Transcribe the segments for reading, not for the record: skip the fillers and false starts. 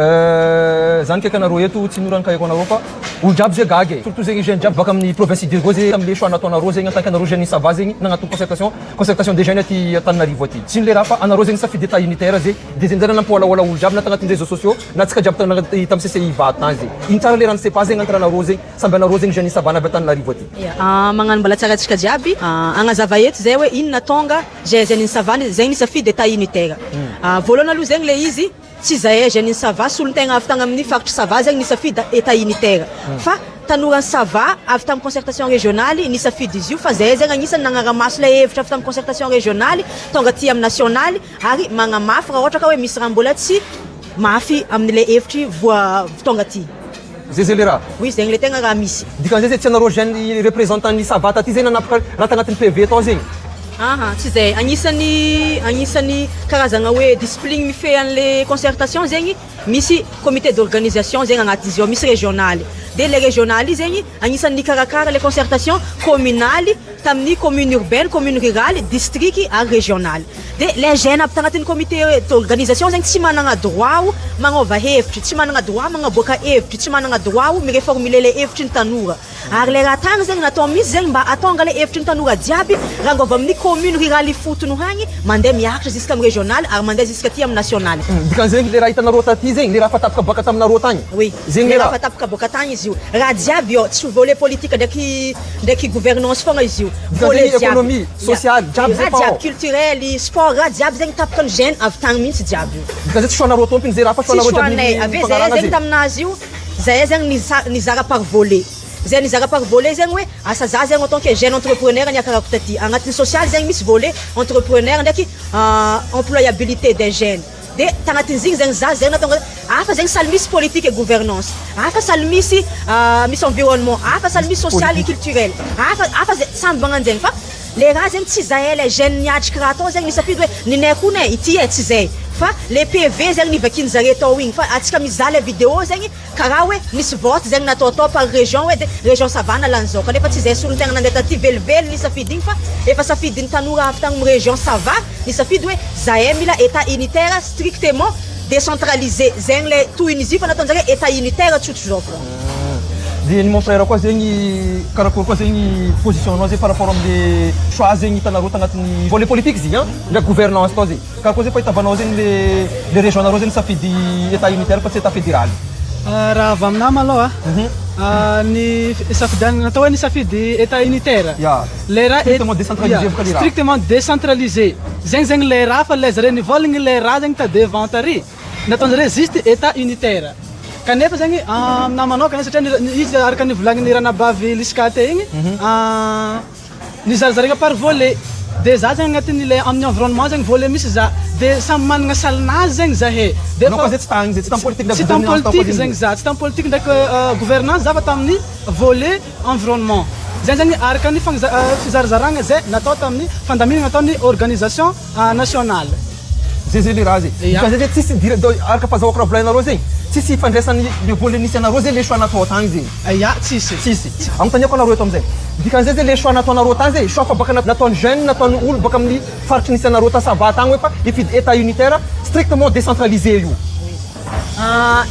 Zany kaiky anareo eto tsy mora ny kaiko anareo fa olo jiaby zay gaga e! Surtout zegny jeune jiaby baka amin'ny province Diego zay tamle choix nataonareo zegny en tant que anareo jeune Sava zegny nagnatony concertation concertation des jeunes aty Antananarivo aty. Tsy ino le raha fa anareo zegny nisafidy etat unitaire zay de zegny zany nampiwalawala olo jiaby na tagnatin'ny réseaux sociaux na antsika jiaby tagnaty tam CCI Ivato tagny zay. Ino tsara le raha ni-se passe zegny entre anareo zegny samby anareo zegny jeune Sava avy Antananarivo aty. Ya, magnano mbola tsara antsika jiaby. Agnazava eto zay hoe inona tonga zay jeune Sava zegny nisafidy etat unitaire. Voalohany aloha zegny le izy Tsy izahay jeunes Sava, solontegna avy tagny amin'ny faritry Sava zegny nisafidy Etat unitaire fa tanoran'i Sava avy tamin'ny concertation régionale nisafidy izy io fa zahay zegny agnisany nagnaramaso ilay hevitra avy tamin'ny concertation régionale tonga aty amin'ny nationale ary magnamafy raha ohatra ka hoe misy raha mbola tsy mafy amin'ilay hevitry voa tonga aty. Zay zay le raha. Oui, zegny le tegna raha misy. Dikan'izay zay tsy anareo jeunes représentant ny Sava taty zay nanapaka raha tagnatin'ny PV tao zegny? Aha, tsy zay. Agnisan'ny agnisan'ny karazagna hoe discipline mifehy an'le concertation zegny, misy comité d'organisation zegny agnatin'izy ao, misy régional. De le régional io zegny agnisan'ny nikarakara le concertation communale tamin'ny commune urbaine, commune rurale, district ary régional. De le jeune aby tagnatin'ny comité d'organisation zegny tsy managna droit o magnôva hevitry, tsy managna droit magnaboaka hevitry, tsy managna droit o mi-reformuler le hevitry ny tanora. Ary le raha tagny zegny natao mihitsy zegny mba atonga le hevitry ny tanora jiaby rango avy amin'ny commune rurale ifotony hagny mandeha miakatra jusqu'à amin'ny régional ary mandeha jusqu'à aty amin'ny national. Dikan'izegny le raha hitanareo taty zegny le raha fa tapaka boaka taminareo tagny? Oui, Zegny le le raha raha. fa tapaka boaka tagny izy io. Raha jiaby io, tsy volet politique ndraiky ndraiky gouvernance fogna izy io. Dikan'izegny Volet jiaby. économie, social, jiaby zay Raha fa jiaby ao. culturel, sport, raha jiaby zegny tapaka ny jeune avy tagny mihitsy jiaby io. Dikan'izay tsy choix-nareo tompony zay raha fa Tsy choix-nareo jiaby choix-nay. Avy eo zahay nifagnarahana zegny zay. taminazy io, zahay zegny niza- nizara par volet. Zay nizara par volet zegny hoe asa za zegny en tant que jeune entrepreneur niakarako taty. Agnatin'ny social zegny misy volet entrepreneur ndraiky employabilité des jeunes. De tagnatin'izigny zegny za zegny nahatonga hafa zegny salle misy politique et gouvernance, hafa salle misy misy environnement, hafa salle misy social et culturel, hafa hafa ze samby magnano zegny fa le raha zegny tsy zahay le jeune niatriky raha tao zegny nisafidy hoe ninay koa ne ity e tsy zay fa le PV zegny nivakin'zare tao igny fa antsika mizaha le vidéo zegny Karaha hoe nisy vote zegny nataotao par région hoe de région Sava nalany zao kanefa tsy zay solontegna nandeha taty velively nisafidy igny fa efa safidin'ny tanora avy tagny région Sava nisafidy hoe zahay mila état unitaire strictement décentralisé zegny le tohin'izy io fa nataonjare état unitaire tsotra zao fô. De ny mon frère koa zegny karakory koa zegny position nao zegny par rapport amle choix zegny hitanareo tagnatin'ny volet politique izy igny an ndraiky gouvernance tao zegny. Karakory zay fahitavanao zegny le le région nareo zegny nisafidy état unitaire fa tsy état fédéral? Raha avy aminahy malôha, ny fisafidianana natao hoe nisafidy état unitaire, Ya. le raha Strictement décentralisé ya, boka le raha. strictement décentralisé, zegny zegny le raha fa le zare nivôlagna le raha zegny ta devant tary, nataon-jare juste état unitaire, kanefa zegny aminahy manôkana satria ny izy araka ny volagnin'ny ranabavy Lisca teo igny, Nizarazaraina par volet, de za zegny agnatin'ilay amin'ny environnement zegny volet misy za, de samy managna salle-nazy zegny zahay, de Anao koa zay tsy tagny zay, tsy tamin'ny politique tsy tamin'ny politique zegny za, tsy tamin'ny politique ndraiky gouvernance za fa tamin'ny volet environnement, zay zegny araka ny fagnaza- fizarazaragna zay natao tamin'ny fandaminana nataon'ny organisation nationale. Zay zay le raha zay. Ya. Dikan'izay zay tsisy idirany, donc araka fahazahoako raha volaninareo zegny, tsisy ifandraisany le volet nisy anareo zay le choix natao tagny zegny. Ya, tsisy. Tsisy. Anontaniako anareo eto amizay. Dikan'izay zay le choix nataonareo tagny zay, choix fa baka nataon'ny jeune, nataon'ny olo baka amin'ny faritry nisy anareo ta Sava tagny hoe fa hifidy état unitaire strictement décentralisé io.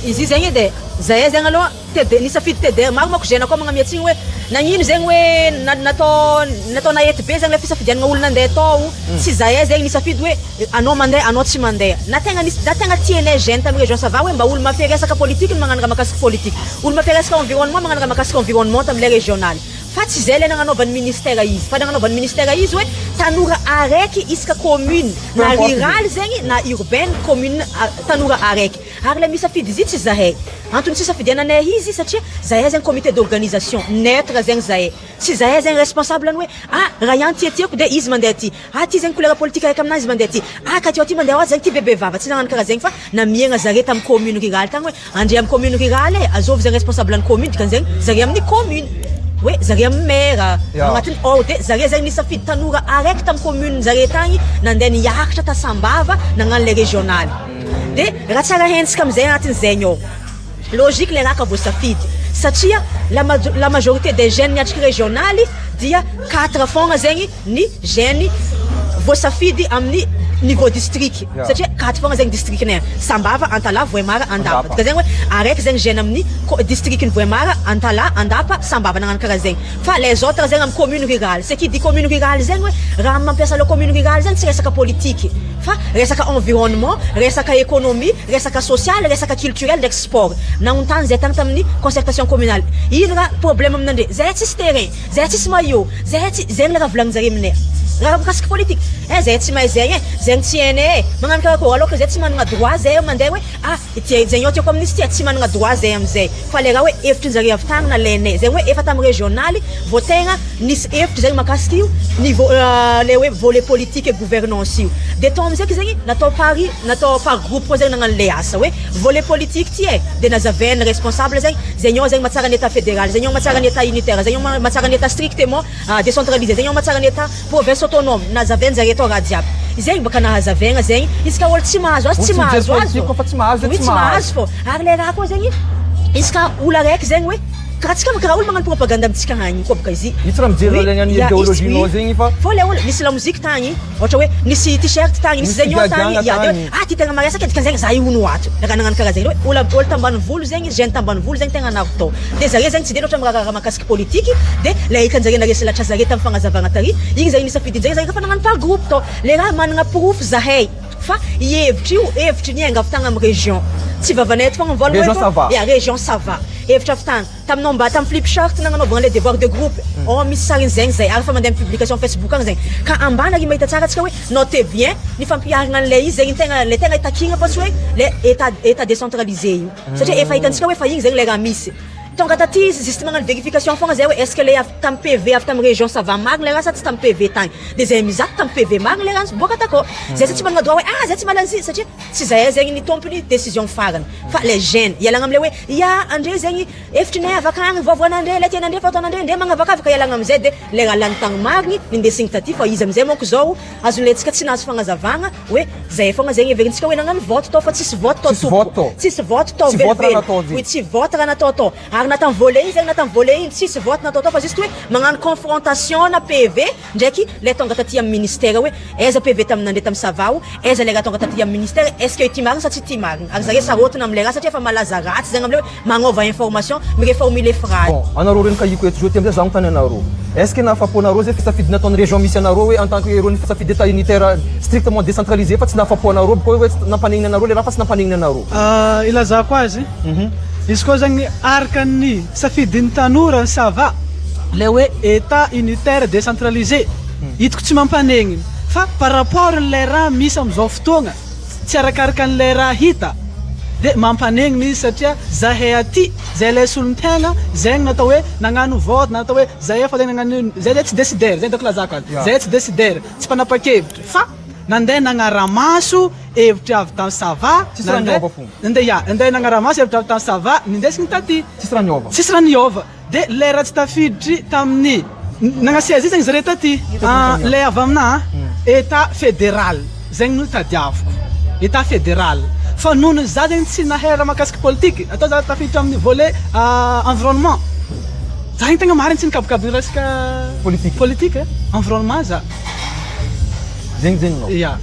Izy io zegny edy e, zahay zegny aloha TD, nisafidy TD, maro manko jeune koa magnamia tsigny hoe nagnino zegny hoe natao natao nahety be zegny le fisafidianagna olo nandeha tao, tsy zahay zegny nisafidy hoe anao mandeha anao tsy mandeha, na tegna nisy na tegna tianay jeune tamy région Sava hoe mba olo mafehy resaka politique no magnano raha mahakasiky politique, olo mafehy resaka environnement magnano raha mahakasiky environnement tamle régional, fa tsy zay le nagnanaovan'ny ministère izy, fa nagnanaovan'ny ministère izy hoe tanora araiky isaka commune na rurale zegny na urbaine commune tanora araiky. Ary ilay misafidy izy io tsy zahay. Antony tsy isafidiananay izy satria zahay zegny comité d'organisation, neutre zegny zahay. Tsy zahay zegny responsable ny hoe ah raha ihany ty atiako dia izy mandeha aty, ah ty zegny couleur politique araiky aminazy izy mandeha aty, ah ka ty aty mandeha ao zegny ty bebe vava. Tsy nagnano karaha zegny fa namiagna zare tamin'ny commune rurale tagny hoe andre amin'ny commune rurale e, azovy zegny responsable ny commune dikan'izegny zare amin'ny commune. Hoe zare amin'ny maire, agnatin'ny ao dia zare zegny nisafidy tanora araiky tamin'ny commune zare tagny nandeha niakatra ta Sambava nagnano le régional. De raha tsara henjika amizay agnatin'izegny ao, logique le raha ka voasafidy satria la majo- la majorité des jeunes niatriky régional dia quatre fogna zegny ny jeunes voasafidy amin'ny niveau district Ya. satria quatre fogna zegny districtnay Sambava, Antalaha, Vohemar, Andapa. Andapa. Dika zegny hoe araiky zegny jeune amin'ny co- districtn'i Vohemar, Antalaha, Andapa, Sambava nagnano karaha zegny. Fa les autres zegny amin'ny commune rurale. Ce qui dit commune rurale zegny hoe raha mampiasa le commune rurale zegny tsy resaka politique fa resaka environnement, resaka économie, resaka social, resaka culturel ndraiky sport. Nagnontany zay tagny tamin'ny concertation communale. Ino raha problème aminandre? Zahay tsisy terrain, zahay tsisy maillot, zahay tsy, zegny le raha volagninjare aminay. Raha mikasiky politique, eh zahay tsy mahay zegny eh, zegny tsy hainay eh, magnano karakôry alors que zahay tsy managna droit zahay mandeha hoe ah ity zegny eo tiako amin'izy ity ah, tsy managna droit zahay amizay. Fa le raha hoe hevitrinjare avy tagny nalainay, zegny hoe efa tamin'ny régional vao tegna nisy hevitry zegny mahakasiky io niveau le hoe volet politique et gouvernance io. De tao amizay zegny natao par natao par groupe koa zegny nagnano le asa hoe volet politique ty e, de nazavain'ny responsable zegny, zegny ao zegny mahatsara ny état fédéral, zegny ao mahatsara ny état unitaire, zegny ao mahatsara ny état strictement décentralisé, zegny ao mahatsara ny état province autonome, nazavainjare tao raha jiaby. Zegny baka nahazavaigna zegny, izy ka olo tsy mahazo azy Olo tsy tsy mijery mahazo azy politique koa fa tsy mahazo Oui, tsy tsy mahazo. mahazo fô. Ary le raha koa zegny, izy ka olo araiky zegny hoe karaha tsika karaha olo magnano propagande amintsika agny koa baka izy. Io tsy raha mijery Oui, lalagna ny ya, izy- idéologie-nao oui. zegny fa Fô le olo nisy lamoziky tagny, ohatra hoe nisy t-shirt tagny, nisy Nisy zegny eo tagny, figagana ya de hoe tagny. ah ty tegna maresaka dikan'zegny za io hono ato. Raha nagnano karaha zegny hoe olo olo tambanivolo zegny, jeune tambanivolo zegny tegna navy tao. De zare zegny tsy de loatra miraharaha mahakasiky politiky, de le hitanjare naresy lahatra zare tamin'ny fagnazavagna tary, igny zare nisafidinjare zare efa nagnano par groupe tao. Le raha managna porofo zahay fa i hevitry io hevitry niainga avy tagny amin'ny région. Tsy vavanay eto fogna mivolagna Région hoe ça va. ya région ça va. Hevitra avy tagny. Taminao mba tamin'ny flip chart nagnanaovagna le devoir de groupe. Oh misy sariny zegny zay ary fa mandeha amin'ny publication Facebook agny zegny. Ka ambany ary mahita tsara antsika hoe notez bien ny fampiharigna an'ilay izy zegny tegna le tegna itakiagna fa tsy hoe le état état décentralisé io. Satria efa hitantsika hoe fa igny zegny le raha misy. Tonga taty izy juste magnano vérification fogna zay hoe est-ce que le avy tamin'ny PV avy tamin'ny région ça va marigny le raha sa tsy tamin'ny PV tagny. De zay mizaha tamin'ny PV marigny le raha niboaka takao. Zay tsy managna droit hoe ah zay tsy mahalala izy satria tsy zahay zegny ny tompony décision farany fa le jeune ialagna amle hoe ya andre zegny hevitrinay avaka agny vaovaonandre le tianandre fa ataonandre ndre magnavakavaka ialagna amizay de le raha lany tagny marigny nindesigny taty fa izy amizay manko zao azonle tsika tsy nahazo fagnazavagna hoe zahay fogna zegny heverintsika hoe nagnano vote tao fa tsisy vote tao Tsisy vote tompoko tao. tsisy vote tao Tsy vote raha velively natao zegny. oui tsy vote raha natao tao ary na tamin'ny volet igny zegny na tamin'ny volet igny tsisy vote natao tao fa juste hoe magnano confrontation na PV ndraiky le tonga taty amin'ny ministère hoe aiza PV taminandre tamin'ny Savao aiza le raha tonga taty amin'ny ministère est-ce que ity marigny sa tsy ity marigny ary zare sarotiny amle raha satria efa malaza ratsy zegny amle hoe magnova information mireformuler phrase. Bon, anareo reny kahiko eto zao ty amizay za agnontany anareo. Est-ce que nahafapo anareo zay fisafidy nataon'ny région misy anareo hoe en tant que ireo nisafidy état unitaire strictement décentralisé fa tsy nahafapo anareo bôka hoe tsy nampanenina anareo le raha fa tsy nampanenina anareo. Ilazako azy, izy koa zegny araka ny safidin'ny tanora ça va, le hoe état unitaire décentralisé, hitako tsy mampanenina fa par rapport an'ilay raha misy amizao fotoagna, tsy arakaraka an'ilay raha hita de mampanenina izy satria zahay aty, zay lay solon-tegna, zegny natao hoe nagnano vote, natao hoe zahay efa nagnano, zay zay tsy décideur, zay dônko lazako azy, zay tsy décideur, tsy mpanapa-kevitra fa nandeha nagnara-maso hevitry avy tamy Sava, Tsisy raha nandeha niova fo. nandeha ya, nandeha nagnara-maso hevitra avy tamy Sava, nindesigny taty. Tsisy raha niova. Tsisy raha niova. De le raha tsy tafiditry tamin'ny nagnasia izy zegny zare taty. Le avy aminah état fédéral zegny no tadiaviko. État fédéral. Fa noho za zegny tsy nahay raha mahakasiky politique, atao za tafiditra amin'ny volet environnement. Za zegny tegna marigny tsy nikabokabony resaka Politique. politique e, environnement za. Zegny zegny anao. Ya.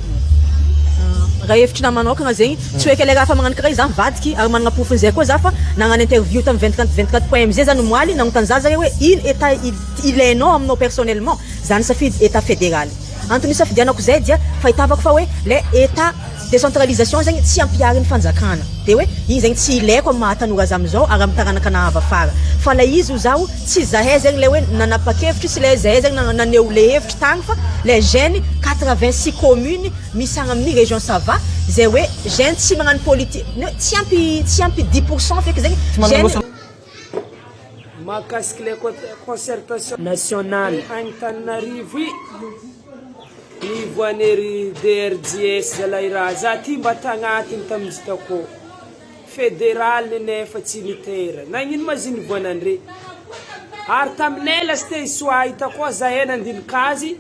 Raha hevitrinah manokagna zegny tsy hoe ke le raha fa magnano karaha io za mivadiky ary managna porofon'izay koa za fa nagnano interview tamin'ny 24 24 point mg za nomoaly nagnontany za zare hoe ino état ilainao aminao personnellement za nisafidy état fédéral antony isafidianako zay dia fahitavako fa hoe le état décentralisation zegny tsy ampiharin'ny fanjakana de hoe igny zegny tsy ilaiko amin'ny maha tanora za amizao ary amin'ny taranaka nahava afara fa le izy ho zaho tsy zahay zegny le hoe nanapa-kevitry sy le zahay zegny naneho le hevitry tagny fa le jeune 86 communes misy agny amin'ny région Sava zay hoe jeune tsy magnano politique tsy ampy tsy ampy 10% feky zegny Tsy manano jeune Mahakasiky le concertation nationale agny Tananarivo i nivoanery DRJS zalahy raha za ty mba tagnatiny tamin'izy takô fédéral nefa tsy unitaire nagnino ma izy nivoanandre ary taminay lasite isoa hitako zahay nandinika azy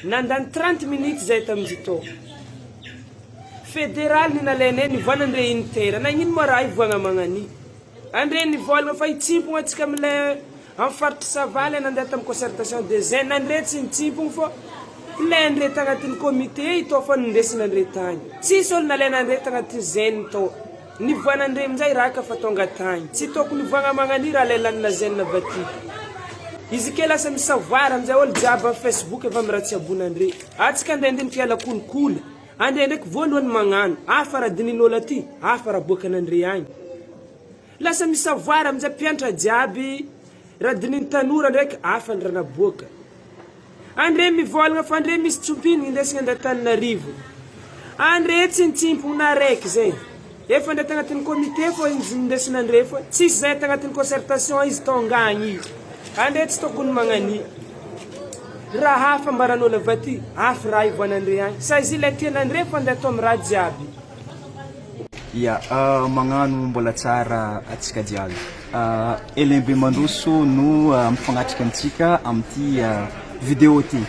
nandany 30 minutes zay tamin'izy tô fédéral ny nalainay nivoanandre unitaire nagnino ma raha ivoagna magnani andre nivolagna fa hitsimpogna antsika amle amin'ny faritry Savaly nandeha tamin'ny concertation des jeunes andre tsy nitsimpogno fô. Plein ndre tagnatin'ny comité i tao fa nindesina ndre tagny. Tsisy olo nalaina ndre tagnatin'ny zen tao. Nivoana ndre aminjay raha ka fa tonga tagny. Tsy tokony hivoagna magnani raha lay lanina zen avy aty. Izy ke lasa mi-savoir aminjay olo jiaby am facebook efa miratsy abona ndre. Atsika nde andiniky hiala kolikoly. Andre ndraiky voalohany magnano. Hafa raha dinin'olo aty, hafa raha aboakan'andre agny. Lasa mi-savoir aminjay mpianatra jiaby raha dinin'ny tanora ndraiky hafa ny raha naboaka. Andre mivolagna fa andre misy tsompinigny indesigna andratananarivo. Andre tsy nitsimpogna araiky zay. Efa andre tagnatin'ny comité fô izy nindesina andre fô tsisy zay tagnatin'ny concertation izy tônga agny. Andre tsy tokony magnania. Raha hafa ambaran'olo avy aty, hafa raha ivoan'andre agny. Sa izy ilay tian'andre fô andeha atao amin'ny raha jiaby. Ya, magnano mbola tsara antsika jiaby. Elain Bemandroso no mifagnatrika amintsika amin'ity vidéo ty.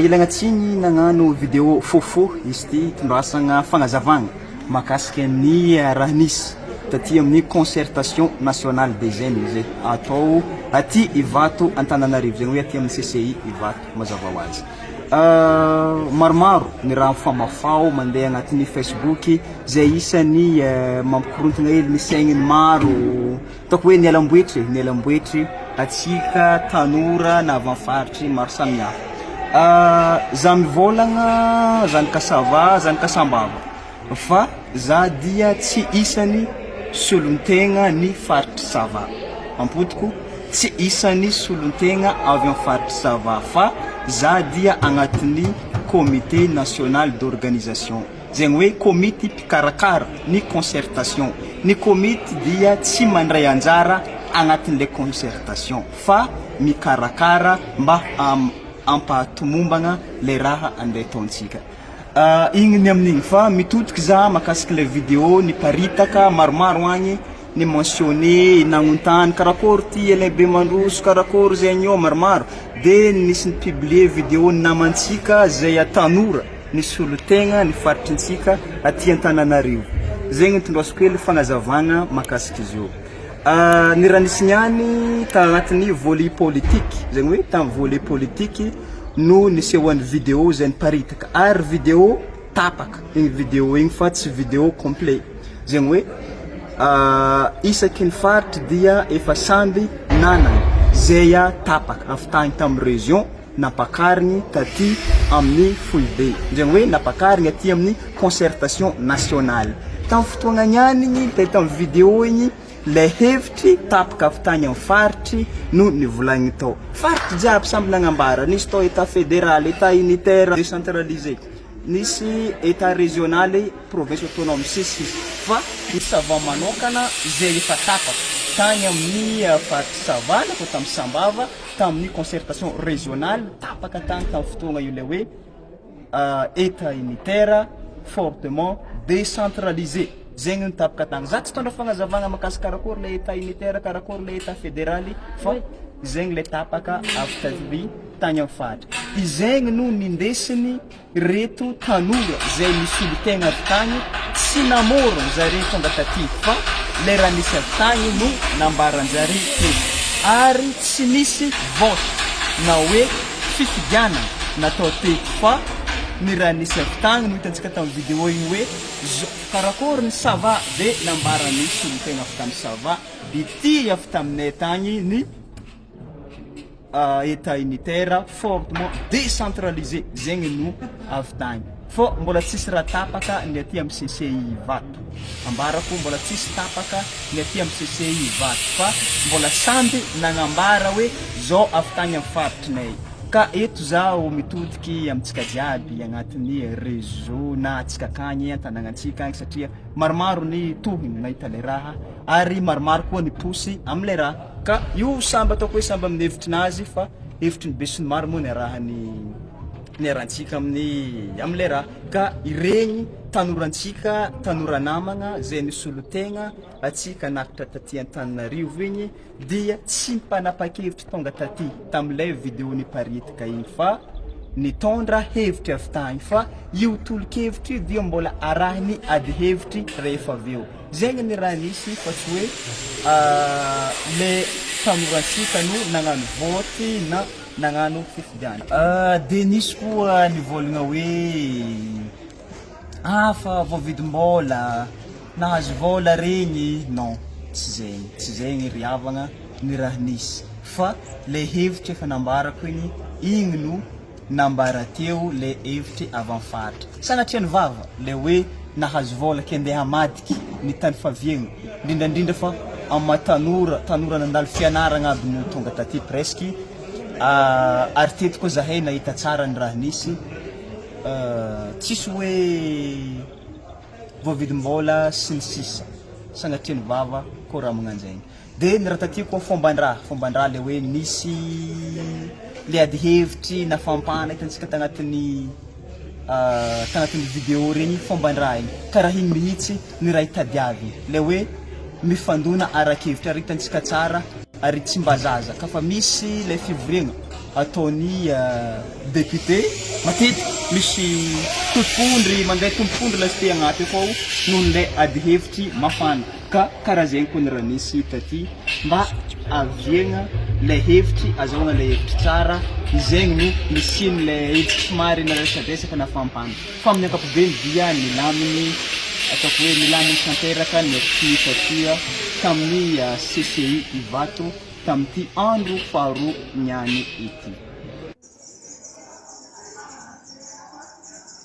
Ilagna tsiny nagnano vidéo fôfô izy ty itondrasagna fagnazavagna mahakasika ny raha nisy taty amin'ny concertation nationale des jeunes izay atao aty Ivato Antananarivo, zegny hoe aty amin'ny CCI Ivato mazava ho azy. Maromaro ny raha mifamahofaho mandeha agnatin'ny Facebook izay isan'ny mampikorontana hely ny saign'ny maro, ataoko hoe ny alamboetry e, ny alamboetry antsika tanora na avy amin'ny faritry maro samihafa. Za mivôlagna zanaka Sava, zanaka Sambava fa za dia tsy isan'ny solontegna ny faritry Sava, ampodiko tsy isan'ny solontegna avy amin'ny faritry Sava fa za dia agnatin'ny comité national d'organisation, zegny hoe komity mpikarakara ny concertation, ny komity dia tsy mandray anjara agnatin'le concertation fa mikarakara mba hampahatomombagna le raha andeha ataontsika. Igny ny amin'igny fa mitodiky za mahakasiky le video niparitaka maromaro agny ni mentionner nagnontany karakôry ty Alain Bemandroso karakôry zegny io maromaro de nisy ni publier video ny namantsika zay tanora nisolo tegna ny faritrintsika aty Antananarivo zegny nitondrasiko hely fagnazavagna mahakasiky izy io. Ny raha nisy niany tagnatin'ny volet politique zegny hoe tamin'ny volet politique no nisehoan'ny video zay niparitaka ary video tapaka igny video igny fa tsy video complet zegny hoe isaky ny faritry dia efa samby nanana zay tapaka avy tagny tamin'ny région nampakarigny taty amin'ny foibe zegny hoe nampakarigny aty amin'ny concertation nationale tamin'ny fotoagna niany igny de tamin'ny video igny le hevitry tapaka avy tagny amin'ny faritry no nivolagniny tao faritry jiaby samby nagnambara nisy tao etat federal etat unitaire decentralisé nisy etat régional province autonome sy ny sisa fa ny Sava manokana izay efa tapaka tagny amin'ny faritry Sava na koa tamin'ny Sambava tamin'ny concertation régionale tapaka tagny tamin'ny fotoagna io le hoe etat unitaire fortement décentralisé zegny no tapaka tagny za tsy tondra fagnazavagna mahakasika karakôry le etat unitaire karakôry le etat fédéral fa zegny le tapaka avy taty tagny amin'ny faritra izegny no nindesiny Reto tanora zay nisolo tegna avy tagny tsy namorogno zare tonga taty fa le raha nisy avy tagny no nambaranjare teto ary tsy nisy vote na hoe fifidianana natao teto fa ny raha nisy avy tagny no hitantsika tamin'ny video igny hoe zo karakôry ny sava de nambaran'ny solotegna avy tamy sava ity avy taminay tagny ny Etat unitaire fortement décentralisé zegny no avy tagny fô mbola tsisy raha tapaka ny aty am CCI Ivato ambarako mbola tsisy tapaka ny aty am CCI Ivato fa mbola samby nagnambara hoe zao avy tagny am faritrinay ka eto zaho mitodiky amintsika jiaby agnatin'ny réseau na antsika akagny an-tanagnantsika agny satria maromaro ny tohiny nahita le raha ary maromaro koa ny posy amle raha Ka io samby ataoko hoe samby amin'ny hevitrinazy fa hevitry ny besinimaro moa niarahany niarahantsika amin'ny amin'ilay raha ka iregny tanorantsika tanora namagna zay nisolo tegna atsika nakatra taty Antananarivo igny dia tsy mpanapa-kevitry tonga taty tamin'ilay video niparitika igny fa nitondra hevitry avy tagny fa io tolo-kevitry io dia mbola arahiny ady hevitry rehefa avy eo. Zegny ny raha nisy fa tsy hoe le tanorantsika no nagnano vote na. nagnano fifidianana. Dia nisy koa nivôlagna hoe ah fa voavidim-bôla, nahazo vôla regny, non tsy zegny, tsy zegny ry havagna ny raha nisy fa le hevitra efa nambarako igny, igny no nambara teo le hevitry avy am faritra. Sanatria ny vava le hoe nahazo vôla ke ndeha hamadiky ny tany faviagna, indrindrandrindra fa am maha tanora, tanora nandalo fianaragna aby no tonga taty presque, ary teto koa zahay nahita tsara ny raha nisy, tsisy hoe voavidim-bôla sy ny sisa, sanatria ny vava koa raha magnanjegny. De ny raha taty koa fomban-draha, fomban-draha le hoe nisy le ady hevitry nafampana hitantsika tagnatin'ny tagnatin'ny vidéo regny fomban-draha igny, karaha igny mihitsy ny raha itadiaviny, le hoe mifandona ara-kevitra ary hitantsika tsara ary Tsimbazaza ka fa misy le fivoriagna ataon'ny député matetiky misy tompondry mandeha tompondry lasite agnaty akao noho le ady hevitry mafana. Ka karaha zegny koa ny raha nisy taty mba aviagna lay hevitry azahoagna lay hevitry tsara izegny no nisian'lay hevitry somary naresadresaka nafampana fa amin'ny ankapobeny dia nilamigny ataoko hoe nilamigny tanteraka ny aty taty tamin'ny CCI Ivato tamin'ity andro faharoa niany ity.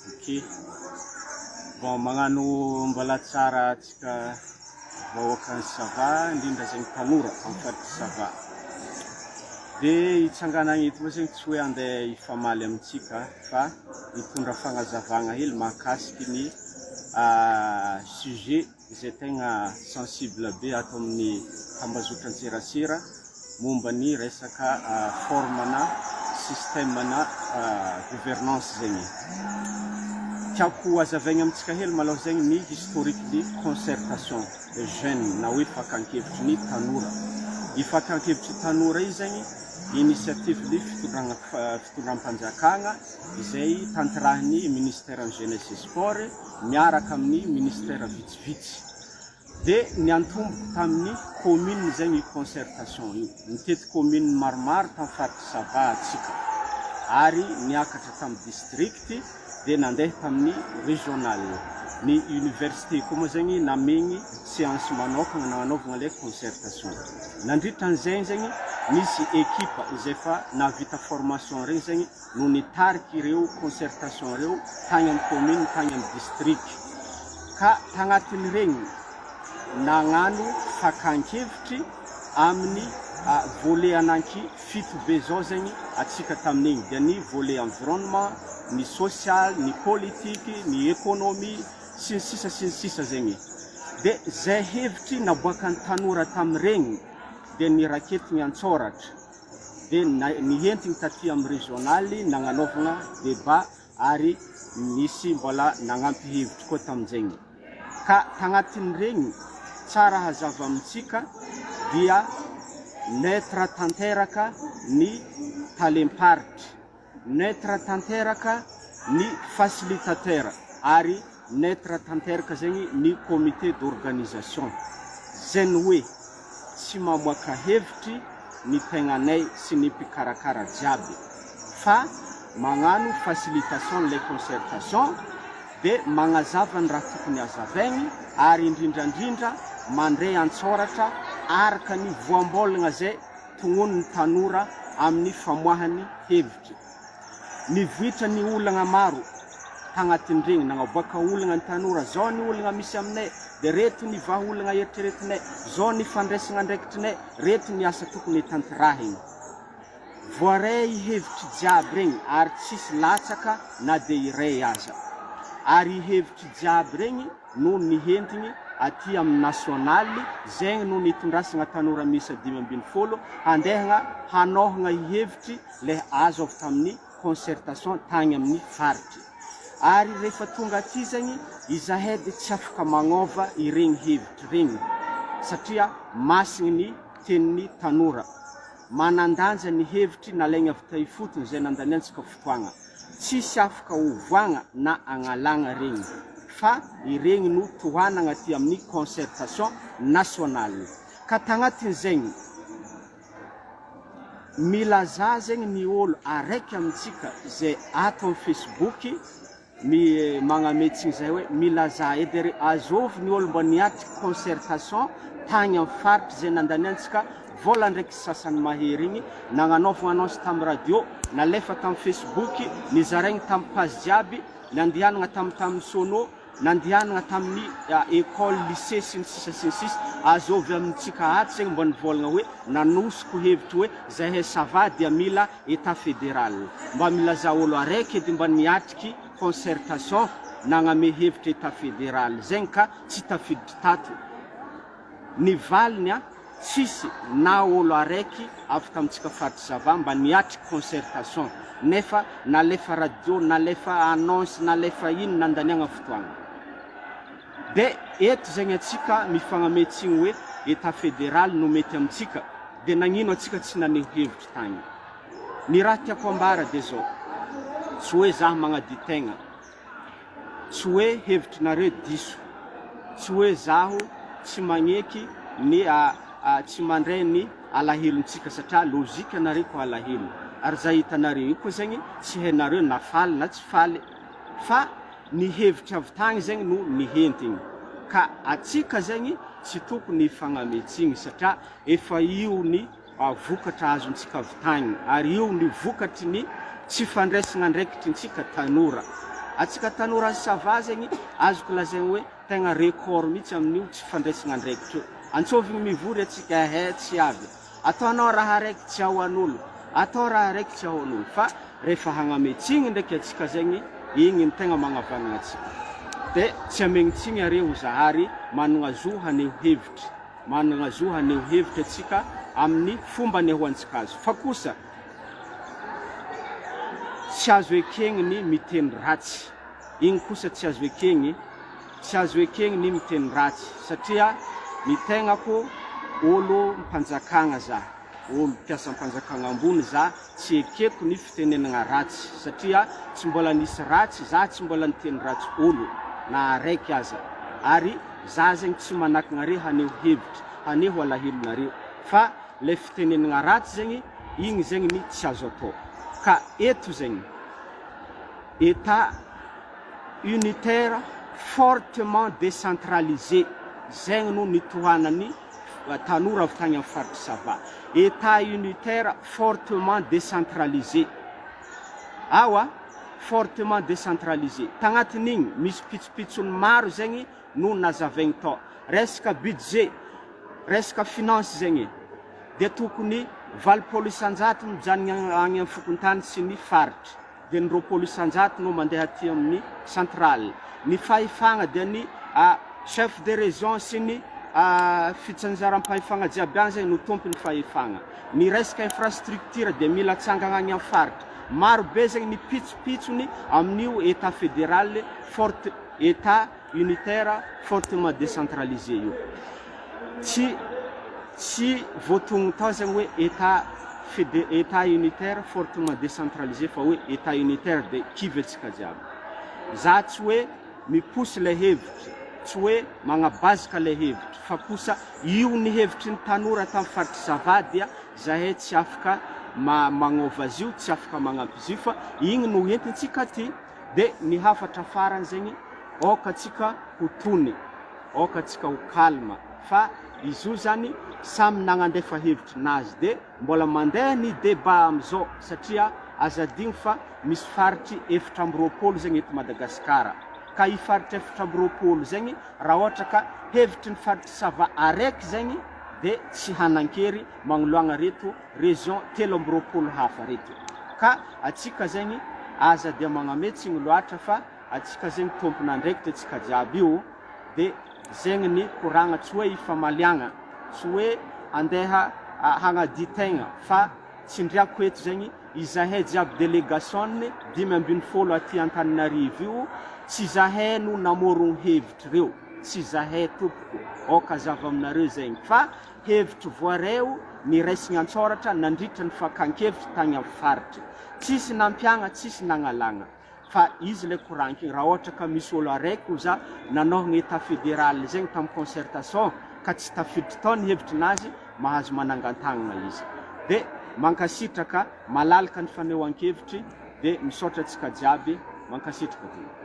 Ok, bon magnano mbola tsara antsika vahoakan'i Sava indrindra zegny tanora amin'ny faritry Sava. De hitsanganagna eto moa zegny tsy hoe andeha hifamaly amintsika fa hitondra fagnazavagna hely mahakasiky ny sujet izay tegna sensible be ato amin'ny tambazotran-tserasera momba ny resaka forme na système na gouvernance zegny. Tiako hazavaigna amintsika hely malôha zegny ny historique ny concertation des jeunes na hoe fakan-kevitry ny tanora. Io fakan-kevitry tanora io zegny initiative ny fitondragna fitondram-panjakagna izay tanterahin'ny ministeran'ny jeunesse et sport miaraka amin'ny ministère vitsivitsy. Dia niantomboko tamin'ny commune zegny io concertation io. Nitety commune maromaro tamin'ny faritry Sava atsika. Ary niakatra tamin'ny district dia nandeha tamin'ny regional. Ny université koa moa zegny namegny séance manokagna nagnanaovagna le concertation. Nandritra an'izegny zegny nisy ekipa izay efa nahavita formation regny zegny no nitarika ireo concertation ireo tagny amin'ny commune, tagny amin'ny district. Ka tagnatin'iregny nagnano fakan-kevitry amin'ny volet ananky fito be zao zegny atsika tamin'igny dia ny volet environnement, ny social, ny politique, ny économie, sy ny sisa sy ny sisa zegny. De zay hevitry naboakan'ny tanora tamin'iregny dia niraketigny an-tsôratra. dia nihentigny taty amin'ny régional nagnanaovagna débat ary nisy mbola nagnampy hevitry koa tamin'izegny. Ka tagnatin'iregny tsara hazava amintsika dia neutre tanteraka ny talem-paritry. Neutre tanteraka ny facilitateur ary neutre tanteraka zegny ny comité d'organisation. Zegny hoe tsy mamoaka hevitry ny tegnanay sy ny mpikarakara jiaby fa magnano facilitation le concertation de magnazava ny raha tokony hazavaigny ary indrindrandrindra mandray an-tsôratra araka ny voambolagna zay tononin'ny tanora amin'ny famoahany hevitry. Nivoitra ny olagna maro tagnatin'iregny, nagnaboaka olagna ny tanora, zao ny olagna misy aminay, de reto ny vahaolagna eritreretinay, zao ny fandraisagna andraikitrinay, reto ny asa tokony tanterahigny. Voaray hevitry jiaby regny ary tsisy latsaka na de iray aza. Ary hevitry jiaby regny no nihentigny aty amin'ny nasionaly, zegny no nitondrasagna tanora miisa 15 handehagna hanôhagna hevitry lay azo avy tamin'ny concertation tagny amin'ny faritry. Ary rehefa tonga aty zegny izahay de tsy afaka magnôva iregny hevitry regny satria masigny ny tenin'ny tanora. Manan-danja ny hevitry nalaigny avy ta ifotony zay nandaniantsika fotoagna. Tsisy afaka ovoagna na agnalagna regny fa iregny no tohanagna aty amin'ny concertation nationale. Ka tagnatin'izegny, Milazà zegny ny ôlo araiky amintsika zay ato am Facebook mi magname tsigny zay hoe milazà edy are azôvy ny ôlo mba niatriky concertation tagny am faritry zay nandaniantsika vôla ndraiky sasany mahery igny nagnanaovagna annonce tam radio nalefa tam Facebook nizaraigny tam page jiaby nandihanagna tam tam sono Nandehanana tamin'ny école, lycée sy ny sisa sy ny sisa Azovy amintsika ato zegny mba nivôlagna hoe nanosiko hevitry hoe zahay Sava dia mila Etat fédéral. Mba milazà ôlo araiky edy mba niatriky concertation nagname hevitra Etat fédéral zegny ka tsy tafiditry tato. Ny valiny a, tsisy na olo araiky avy tamintsika faritry Sava mba niatriky concertation nefa nalefa radio, nalefa annonce, nalefa ino nandaniagna fotoagna. De eto zegny atsika mifagname tsigny hoe Etat federal no mety amintsika de nagnino atsika tsy naneho hevitry tagny. Ny raha tiako ambara de zao, tsy hoe zah magnadio tegna, Tsy hoe hevitrinareo diso, tsy hoe zaho tsy magneky ny tsy mandray ny alahelontsika satria logique nareo ko alahelo ary zay hitanareo io koa zegny tsy hainareo na faly na tsy faly fa ny hevitry avy tagny zegny no nihentigny ka atsika zegny tsy tokony hifagname tsigny satria efa io ny vokatra azontsika avy tagny ary io ny vokatry ny tsy fandraisagna andraikitrintsika tanora. Atsika tanora any Sava zegny azoko lazaigny hoe tegna record mihitsy amin'io tsy fandraisagna andraikitra io. Antsôvigny mivory atsika ehe tsy avy. Ataonao raha araiky tsy ahoan'olo, atao raha araiky tsy ahoan'olo fa rehefa hagname tsigny ndraiky atsika zegny igny no tegna magnavanagna atsika. De tsy amegny tsigny are ho zahary managna zo haneho hevitry. Manana zo haneho hevitra antsika amin'ny fomba anehoantsika azy. Fa kosa, tsy azo ekegny ny miteny ratsy. Igny kosa tsy azo ekegny, tsy azo ekegny ny miteny ratsy satria ny tegnako olom-panjakagna za. Olo mpiasam-panjakagna ambony za tsy ekeko ny fitenenagna ratsy satria tsy mbola nisy ratsy za tsy mbola niteny ratsy olo na araiky aza ary za zegny tsy manakagna haneho hevitry haneho alahelonareo fa le fitenenagna ratsy zegny igny zegny ny tsy azo atao ka eto zegny Etat unitaire fortement décentralisé zegny no nitohanany tanora avy tagny amin'ny faritry Sava. Etat unitaire fortement décentralisé. Awa, fortement décentralisé. Tagnatin'igny, misy pitsopitsony maro zegny no nazavaigny tao. Resaka budget, resaka finance zegny dia tokony 80% mijanogna agny amin'ny fokontany sy ny faritry. dia ny 20% no mandeha aty amin'ny centrale. Ny fahefagna dia ny chef de région sy ny fitsinjaram-pahefagna jiaby any zay no tompon'ny fahefagna. Ny resaka infrastructure dia mila atsangagna agny amin'ny faritra. Maro be zegny ny pitsopitsony amin'io Etat fédéral forte, Etat unitaire fortement décentralisé io. Tsy tsy voatogno tao zegny hoe Etat fede Etat unitaire fortement décentralisé fa hoe Etat unitaire de kivy antsika jiaby. Za tsy hoe miposy le hevitry, tsy hoe magnabazaka le hevitry fa kosa io ny hevitry ny tanora tam faritry Sava dia zahay tsy afaka ma magnova azy io, tsy afaka magnampy izy io fa igny no entintsika aty. De ny hafatra farany zegny aoka antsika ho tony, aoka antsika ho calme fa izy io zany samy nagnandefa hevitry nazy de mbola mandeha ny debat amizao satria aza adigno fa misy faritry 24 zegny eto Madagasikara ka i faritry 24 zegny raha ohatra ka hevitry ny faritry Sava araiky zegny de tsy hanankery magnoloagna reto région 23 hafa reto ka atsika zegny aza dia magname tsigny loatra fa atsika zegny tompon'andraikitra atsika jiaby io de zegny ny koragna tsy hoe ifamaliagna tsy hoe andeha hagnadia tegna fa tsindriako eto zegny izahay jiaby délégation 15 aty Antananarivo io tsy zahay no namorogno hevitry reo tsy zahay tompoko aoka hazava aminareo zegny fa Hevitry voareo niraisigna an-tsôratra nandritra ny fakan-kevitry tagny amin'ny faritry. Tsisy nampiagna, tsisy nagnalagna. Fa izy le korankigny, raha ôhatra ka misy ôlo araiky oza nanôhagna Etat fédéral zegny tamin'ny concertation ka tsy tafiditry tao ny hevitrinazy, mahazo manangan-tagnana izy. De. Mankasitraka, malalaka ny fanehoan-kevitry de misaotra antsika jiaby, mankasitraka.